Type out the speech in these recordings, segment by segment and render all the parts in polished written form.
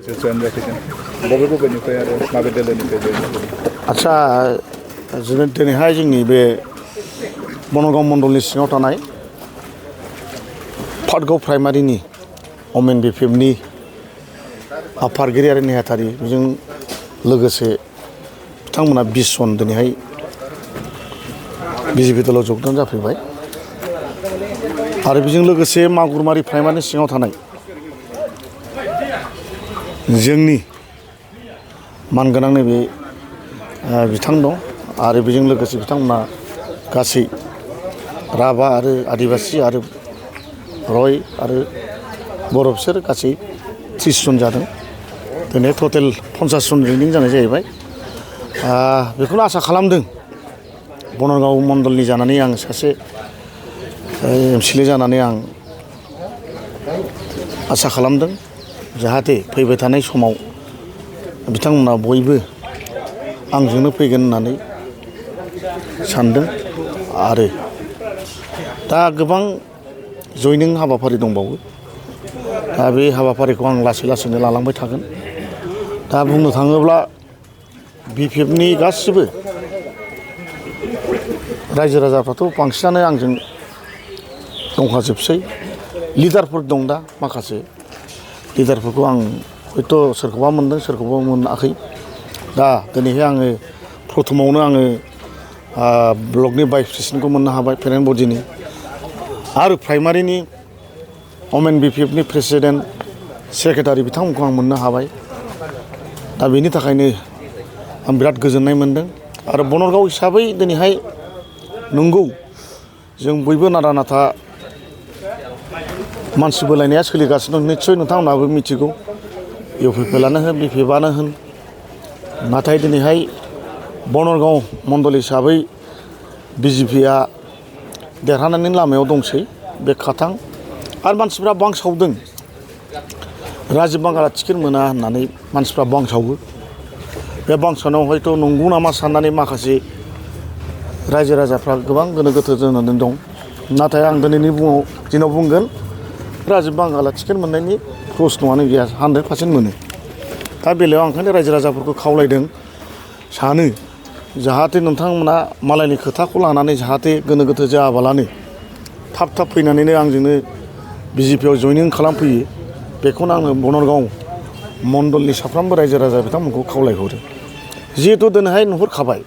जयन जाफैदों बबे बबेनिफ्राय आरो माबे दोलोनिफ्राय जयन जाफैदों? आदसा जोङो दिनैहाय जोंनि बे बनगाव मण्डलनि सिङाव थानाय पाटगाव प्राइमारिनि अमेन बिपिएफनि आफादगिरि आरो नेहाथारि बेजों लोगोसे बिथांमोना 20 जन दिनैहाय बिजेपि दलाव जगदान जाफैबाय आरो बेजों लोगोसे मागुरमारि प्राइमारिनि सिङाव थानाय जोंनि मानगोनां नैबे बिथां दं आरो बेजों लोगोसे बिथांमोना गासै राभा आरो आदिबासि आरो रय आरो बर' बिसोर गासै 30 जन जादों दिनै टटेल 50 जन जयनिं जानाय जाहैबाय बेखौनो आसा खालामदों बनगाव मण्डलनि जानानै आं सासे एमसिएलए जानानै आं आसा खालामदों जाहाथे फैबाय थानाय समाव बिथांमोना बयबो आंजोंनो फैगोन होननानै सानदों आरो दा गोबां जयनिं हाबाफारि दंबावो दा बे हाबाफारिखौ आं लासै लासैनो लालांबाय थागोन दा बुंनो थाङोब्ला बिपिएफनि गासिबो रायजो राजाफ्राथ' बांसिनानो आंजों दंखाजोबसै लिडारफोर दं दा माखासे लिडारफोरखौ आं हयथ' सोरखौबा मोनदों सोरखौबा मोनाखै दा दिनैहाय आङो प्रथमावनो आङो ब्लकनि भाइस प्रेसिडेन्टखौ मोननो हाबाय पेरेन्ट बडिनि आरो प्राइमारिनि अमेन बिपिएफनि प्रेसिडेन्ट सेक्रेटारि बिथांमोनखौ आं मोननो हाबाय दा बेनि थाखायनो आं बिराद गोजोननाय मोन्दों आरो बनगाव हिसाबै दिनैहाय नंगौ जों बयबो नारा नाथा मानसि बोलायनाया सोलिगासिनो दं निस्सय नोंथांमोनहाबो मिथिगौ इउपिपिएलआनो होन बिपिएफआनो होन नाथाय दिनैहाय बनगाव मण्डल हिसाबै बिजेपिआ देरहानायनि लामायाव दंसै बे खाथां आरो मानसिफ्रा बांसावदों राजिब बांगाला टिकेट मोना होननानै मानसिफ्रा बांसावो बे बांसावनायाव हयथ' नंगौ नामा साननानै माखासे रायजो राजाफ्रा गोबां गोनो गोथो जानानै दं नाथाय आं दिनैनि दिनाव बुंगोन राजिब बांगाला टिकेट मोननायनि प्रस्नआनो गैया 100% मोनो दा बेलायाव आं ओंखायनो रायजो राजाफोरखौ खावलायदों सानो जाहाथे नोंथांमोना मालायनि खोथाखौ लानानै जाहाथे गोनो गोथो जायाबालानो थाब थाब फैनानैनो आंजोंनो बिजेपिआव जयनिं खालामफैयो बेखौनो आङो बनगाव मण्डलनि साफ्रोमबो रायजो राजा बिथांमोनखौ खावलायहरो जिहेतु दिनैहाय नुहुरखाबाय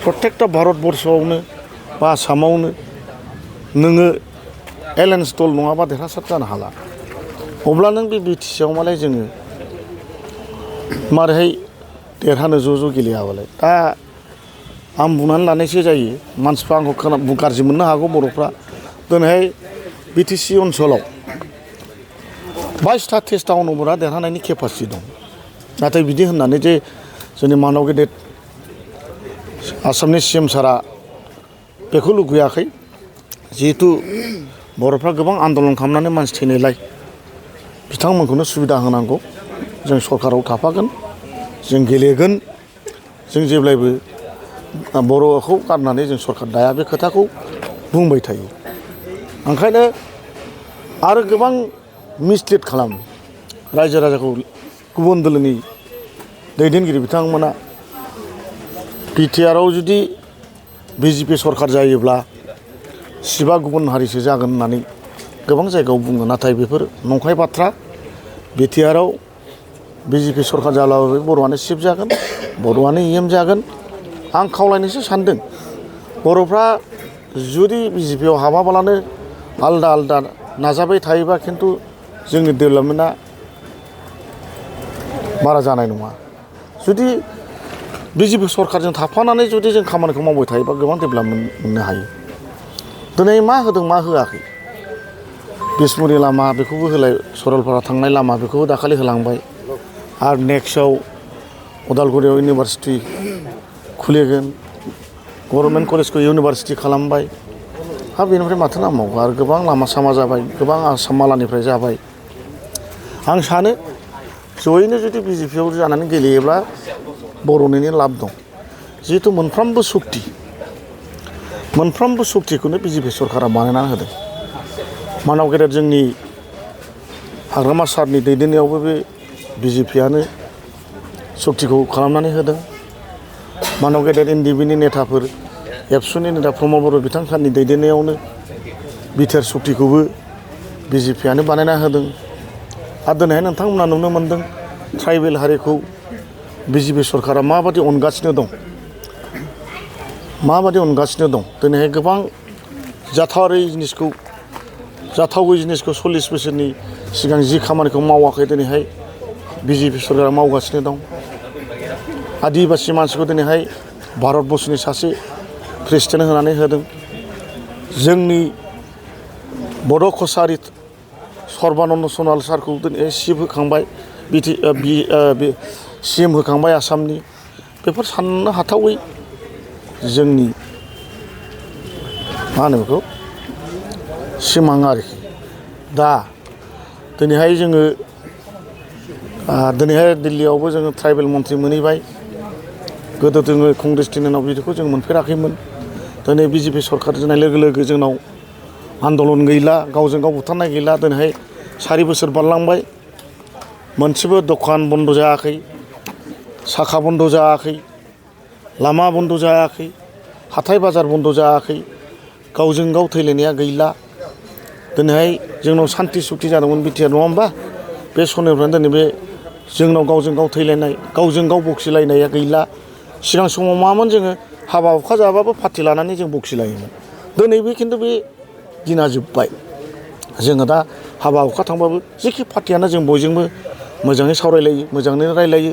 प्रत्येकटा भारतबर्षआवनो बा आसामावनो नोङो एलायन्स दल नङाबा देरहासार जानो हाला अब्ला नों बे बिटिसिआव मालाय जोङो मारैहाय देरहानो ज' गेलेयाबालाय दा आं बुंनानै लानायसो जायो मानसिफ्रा आंखौ गाज्रि मोननो हागौ बर'फ्रा दिनैहाय बिटिसि ओनसोलाव 22टा टेस्ट टाउनफोरा देरहानायनि केपासिटि दं नाथाय बिदि होननानै जे जोंनि मानव गेदेर आसामनि सिएम सारा बेखौ लुगैयाखै जिहेतु बर'फ्रा गोबां आन्दलन खालामनानै मानसि थैनायलाय बिथांमोनखौनो सुबिदा होनांगौ जों सरकाराव थाफागोन जों गेलेगोन जों जेब्लायबो बर'खौ गारनानै जों सरकार दाया बे खोथाखौ बुंबाय थायो ओंखायनो आरो गोबां मिसलिड खालामो रायजो राजाखौ गुबुन दोलोनि दैदेनगिरि बिथांमोना बिटिआरआव जुदि बिजेपि सरकार जायोब्ला सिबा गुबुन हारिसो जागोन होननानै गोबां जायगायाव बुङो नाथाय बेफोर नंखाय बाथ्रा बिटिआरआव बिजेपि सरकार जाब्लाबो बर'आनो सिफ जागोन बर'आनो इएम जागोन आं खावलायनोसो सानदों बर'फ्रा जुदि बिजेपिआव हाबाब्लानो आलदा आलदा नाजाबाय थायोबा खिन्थु जोंनि डेभेलपमेन्टआ बारा जानाय नङा जुदि बिजेपि सरकारजों थाफानानै जुदि जों खामानिखौ मावबाय थायोबा गोबां डेभेलपमेन्ट मोननो हायो दिनै मा होदों मा होआखै बिसमुरि लामा बेखौबो होलाय सरलपारा थांनाय लामा बेखौबो दाखालि होलांबाय आरो नेक्स्टआव उदालगुरियाव इउनिभारसिटि खुलिगोन गभर्नमेन्ट कलेजखौ इउनिभारसिटि खालामबाय बेनिफ्राय माथो नांबावगौ आरो गोबां लामा सामा जाबाय गोबां आसाम मालानिफ्राय जाबाय आं सानो जयैनो जुदि बिजेपिआव जानानै गेलेयोब्ला बर'निनो लाब दं जिहेतु मोनफ्रोमबो सक्तिखौनो बिजेपि सरकारा बानायनानै होदों मानाव गेदेर जोंनि हाग्रामा सारनि दैदेननायावबो बे बिजेपियानो सक्तिखौ खालामनानै होदों। मानव गेदेर एनडिएफबिनि नेताफोर एबसुनि नेता प्रमद बर' बिथांमोननि दैदेननायावनो बिटिआर सक्तिखौबो बिजेपियानो बानायना होदों। आरो दिनैहाय नोंथांमोना नुनो मोन्दों ट्राइबेल हारिखौ बिजेपि सरकारा माबादि अनगासिनो दं, माबादि अनगासिनो दं। दिनैहाय गोबां जाथावै जिनिसखौ 40 बोसोरनि सिगां जि खामानिखौ मावाखै दिनैहाय बिजेपि सरकारा मावगासिनो दं। आदिबासि मानसिखौ दिनैहाय भारतबर्षनि सासे प्रेसिडेन्ट होनानै होदों। जोंनि बड' कसारि सर्बानन्द सनाल सारखौ दिनै सिएम होखांबाय, सिएम होखांबाय आसामनि। बेफोर साननो हाथावै जोंनि मा होनो बेखौ सिमां आरोखि। दा दिनैहाय जोङो दिनैहाय दिल्लीयावबो जोङो ट्राइबेल मन्थ्रि मोनहैबाय। गोदो जोङो कंग्रेसनि दिनाव बिदिखौ जों मोनफेराखैमोन। दिनै बिजेपि सरकार जानाय लोगो लोगो जोंनाव आन्दलन गैला, गावजों गाव बुथारनाय गैला। दिनैहाय 4 बोसोर बारलांबाय, मोनसेबो दखान बन्द जायाखै, साखा बन्द जायाखै, लामा बन्द जायाखै, हाथाय बाजार बन्द जायाखै। गावजों गाव थैलायनाया गैला। दिनैहाय जोंनाव सान्ति सुक्ति जादोंमोन बिटिआर, नङा होमबा? बे समनिफ्रायनो दिनै बे जोंनाव गावजों गाव थैलायनाय, गावजों गाव बखिलायनाया गैला। सिगां समाव मामोन, जोङो हाबा हुखा जाबाबो पार्टि लानानै जों बखिलायोमोन। दिनैबो खिन्थु बे दिना जोब्बाय। जोङो दा हाबा हुखा थांबाबो जेखि पार्टियानो जों बयजोंबो मोजाङै सावरायलायो, मोजाङै रायलायो।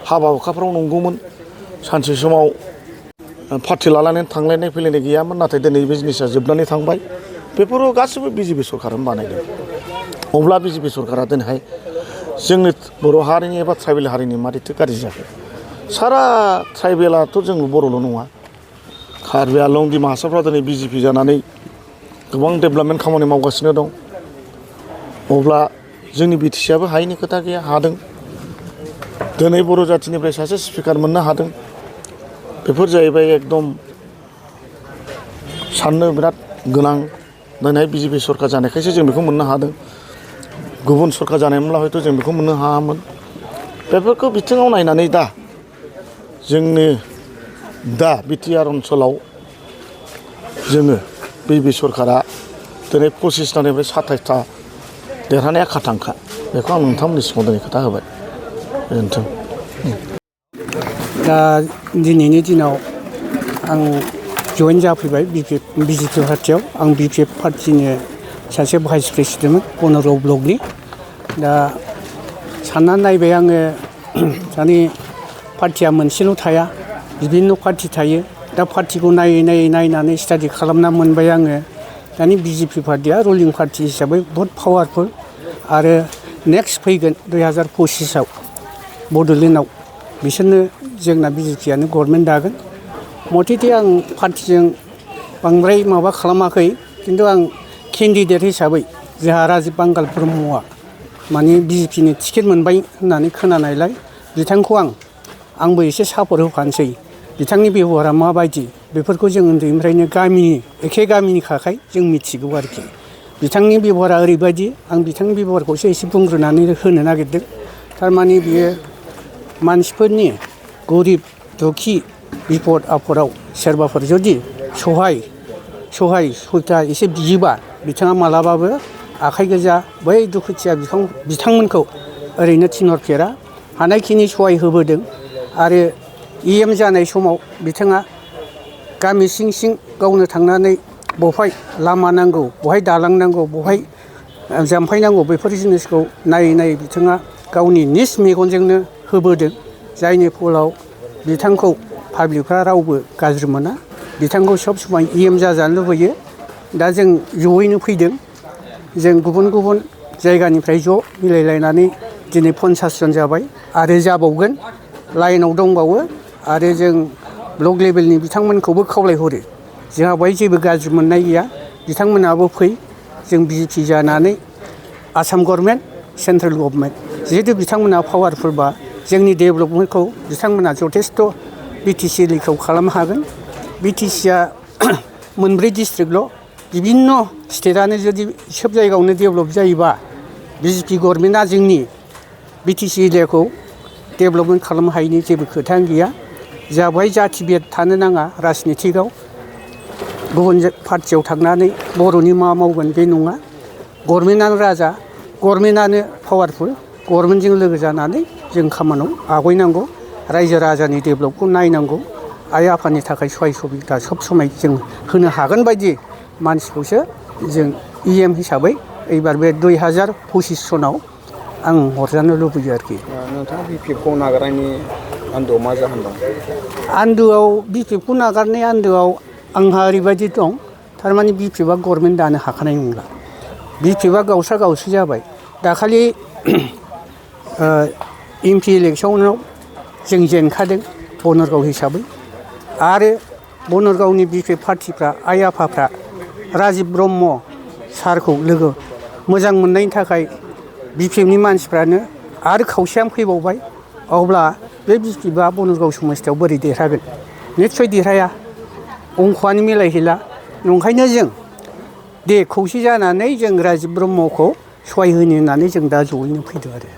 हाबा हुखाफ्राव नंगौमोन सानसे समाव पार्टि लानानै थांलायनाय फैलायनाय गैयामोन, नाथाय दिनै बे जिनिसा जोबनानै थांबाय। बेफोराव गासैबो बिजेपि सरकारानो बानायदों। अब्ला बिजेपि सरकारा दिनैहाय जोंनि बर' हारिनि एबा ट्राइबेल हारिनि मारैथो गाज्रि जाखो? सारा ट्राइबेलाथ' जों बर'ल' नङा, कार्बि आलं, डिमा हासावफ्रा दिनै बिजेपि जानानै गोबां डेभेलपमेन्ट खामानि मावगासिनो दं। अब्ला जोंनि बिटिसिआबो हायैनि खोथा गैया, हादों। दिनै बर' जाथिनिफ्राय सासे स्पिकार मोननो हादों। बेफोर जाहैबाय एकदम साननो बिराद गोनां। दिनैहाय बिजेपि सरकार जानायखायसो जों बेखौ मोननो हादों। गुबुन सरकार जानायमोनब्ला हयथ' जों बेखौ मोननो हायामोन। बेफोरखौ बिथिङाव नायनानै दा जोंनि बिटिआर ओनसोलाव जोङो बिजेपि सरकारा दिनै 25थानिफ्राय 27था देरहानाया खाथांखा। बेखौ आं नोंथांमोननि सिगाङाव दिनै खोथा होबाय। गोजोन्थों। दा दिनैनि दिनाव आं जइन जाफैबाय बिजेपि पार्टियाव। आं बिपिएफ पार्टिनि सासे भाइस प्रेसिडेन्टमोन बन'राव ब्लकनि। दा साननानै नायबाय आङो, माने पार्टिया मोनसेल' थाया, बिभिन्न' पार्टि थायो। दा पार्टिखौ नायनानै स्टाडि खालामना मोनबाय आङो। दानि बिजेपि पार्टिया रुलिं पार्टि हिसाबै बहुत पावारफुल। आरो नेक्स्ट फैगोन 2025आव बड'लेण्डआव बिसोरनो जोंना बिजेपियानो गभर्नमेन्ट दागोन। मथेथे आं पार्टिजों बांद्राय माबा खालामाखै, खिन्थु आं केन्डिडेट हिसाबै जोंहा राजिब बांगाल ब्रह्मआ माने बिजेपिनि टिकेट मोनबाय होननानै खोनानायलाय बिथांखौ आंबो एसे सापर्ट होफानोसै। बिथांनि बेब'हारा माबायदि बेफोरखौ जों उन्दैनिफ्रायनो एखे गामिनिखाय जों मिथिगौ आरोखि। बिथांनि बेब'हारा ओरैबायदि, आं बिथांनि बेब'हारखौसो एसे बुंग्रोनानै होनो नागिरदों। थारमाने बियो मानसिफोरनि गरिब दुखि बिपद आफदाव सोरबाफोर जुदि सहाय एसे बियोबा बिथाङा मालाबाबो आखाइ गोजा बै दुखुथिया बिथांमोनखौ ओरैनो थिनहरफेरा। हानायखिनि सहाय होबोदों। आरो EM जानाय समाव बिथाङा गामि सिं गावनो थांनानै बहाय लामा नांगौ, बहाय दालां नांगौ, बहाय जाम्फै नांगौ, बेफोर जिनिसखौ नायै बिथाङा गावनि निज मेगनजोंनो होबोदों। जायनि फलाव बिथांखौ पाब्लिकफ्रा रावबो गाज्रि मोना। बिथांखौ सब समाय EM जाजानो लुबैयो। दा जों जयैनो फैदों। जों गुबुन गुबुन जायगानिफ्राय ज' मिलायलायनानै दिनै 50 जन जाबाय आरो जाबावगोन, लाइनाव दंबावो। आरो जों ब्लक लेभेलनि बिथांमोनखौबो खावलायहरो, जोंहा बेवहाय जेबो गाज्रि मोननाय गैया। बिथांमोनाबो फै, जों बिजेपि जानानै आसाम गभर्नमेन्ट, सेन्ट्रेल गभर्नमेन्ट जिहेतु बिथांमोना पावारफुलबा जोंनि डेभेलपमेन्टखौ बिथांमोना जथेस्थ' बिटिसि एरियाखौ खालामनो हागोन। बिटिसिया मोनब्रै डिस्ट्रिक्टल', बिभिन्न' स्टेटआनो जुदि सोब जायगायावनो डेभेलप जायोबा बिजेपि गभर्नमेन्टआ जोंनि बिटिसि एरियाखौ डेभेलपमेन्ट खालामनो हायिनि जेबो खोथायानो गैया। जा बेवहाय जाथि भेद थानो नाङा राजनितिकआव गुबुन पार्टियाव थांनानै बर'नि मा मावगोन बे नङा। गभर्नमेन्टआनो राजा, गभर्नमेन्टआनो पावारफुल, गभर्नमेन्टजों लोगो जानानै जों खामानियाव आवगायनांगौ। रायजो राजानि डेभेलपखौ नायनांगौ। आइ आफानि थाखाय सहाय सुबिदा सब समाय जों होनो हागोन बायदि मानसिखौसो जों EM हिसाबै एबार बे 2025 सनाव आं हरजानो लुबैयो आरोखि। नोंथाङा BPFखौ नागारनायनि आन्दोआव मा जाहोन दं? आन्दोआव BPFखौ नागारनाय आन्दोआव आंहा ओरैबायदि दं, थारमाने BPFआ गभर्नमेन्ट दानो हाखानाय नंला। BPFआ गावस्रा गावस्रि जाबाय। दाखालि MP इलेक्सनाव जों जेनखादों बनरगाव हिसाबै। आरो बनरगावनि BPF पार्टिफ्रा आइ आफाफ्रा राजिब ब्रह्म सारखौ लोगो मोजां मोननायनि थाखाय BPFनि मानसिफ्रानो आरो खावसेयानो फैबावबाय। अब्ला बे BPFआ बनरगाव समस्थियाव बोरै देरहागोन? निस्सय देरहाया, अंखआनो मिलायहैला। नंखायनो जों दे खौसे जानानै जों राजिब ब्रह्मखौ सहाय होनो होननानै जों दा जयैनो फैदों आरो।